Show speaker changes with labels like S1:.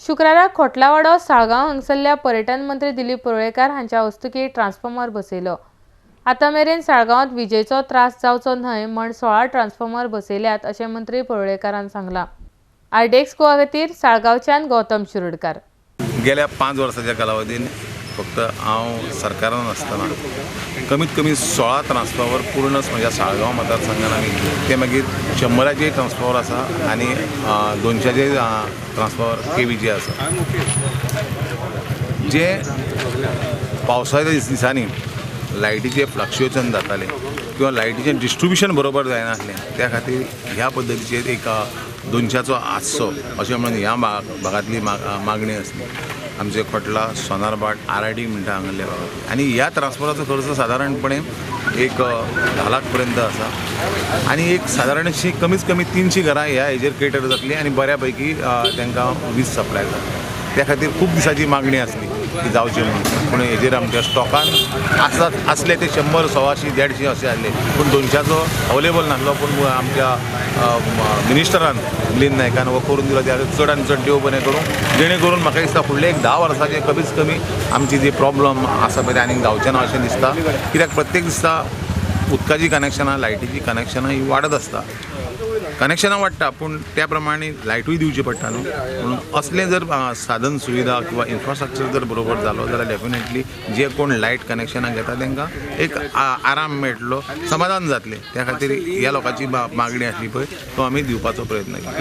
S1: शुक्रारा खोटलावाडो साळगांव हांगसरल्या पर्यटन मंत्री दिलीप परुळेकार हांच्या हस्तुकीं ट्रान्सफॉर्मर बसयलो. आतां मेरेन साळगांवांत विजेचो त्रास जावचो न्हय म्हण 16 ट्रान्सफॉर्मर बसयल्यात अशें मंत्री परुळेकारान सांगलां. आरडीएक्स गोवा खातीर साळगांवच्यान गौतम शिरोडकार.
S2: गेल्या 5 वर्साच्या कालावधीन फक्त हांव सरकारान आसतना कमीत कमी 16 ट्रान्सफॉर्मर पूर्णच म्हज्या साळगांव मतदारसंघान आमी केले. ते मागीर 100 ट्रान्सफॉर्मर आसा आनी 200 ट्रान्सफॉर्मर केवीचे आसा. जे पावसाच्या दिसांनी लायटीचे फ्लक्चुएशन जातालें किंवा लायटीचें डिस्ट्रिब्युशन बरोबर जायनासलें, त्या खातीर ह्या पद्दतीचेर एक 200 आसचो अशें म्हणून ह्या भागांतली मागणी आसली. आमचे खोटला, सोनारभाट, आर.आय.डी म्हणटा हांगासरल्या भागांतली. आनी ह्या ट्रान्सफॉर्मराचो खर्च सादारणपणे एक 10 लाख पर्यंत आसा आनी एक सादारणशी कमीत कमी 300 घरां ह्या हेजेर केटर जातली आनी बऱ्या पैकी तांकां वीज सप्लाय जातली. त्या खातीर खूब दिसांची मागणी आसली की जावची म्हणून, पूण हेजेर आमच्या स्टॉकान आसा आसले ते 100, 125, 150 अशे आसले, पूण 200 अवेलेबल नासलो. पूण आमच्या मिनिस्टरान मिलिंद नायकान हो करून दिलो, त्या चड आनी चड देव बरें करूं, जेणे करून म्हाका दिसता फुडले एक 10 वर्साचे कमीत कमी आमची जी प्रॉब्लम आसा पळय ते आनीक जावचें ना अशें दिसता. कित्याक प्रत्येक दिसा उदकाचीं कनेक्शनां, लायटीचीं कनेक्शनां ही वाडत आसता. कनेक्शनां वाडटा पूण त्या प्रमाणे लायटूय दिवची पडटा न्हू. म्हणून असलें जर साधन सुविधा किंवा इन्फ्रास्ट्रक्चर जर बरोबर जालो जाल्यार डेफिनेटली जे कोण लायट कनेक्शनां घेता तांकां एक आराम मेळटलो, समाधान जातलें. त्या खातीर ह्या लोकांची मागणी आसली पळय तो आमी दिवपाचो प्रयत्न केला.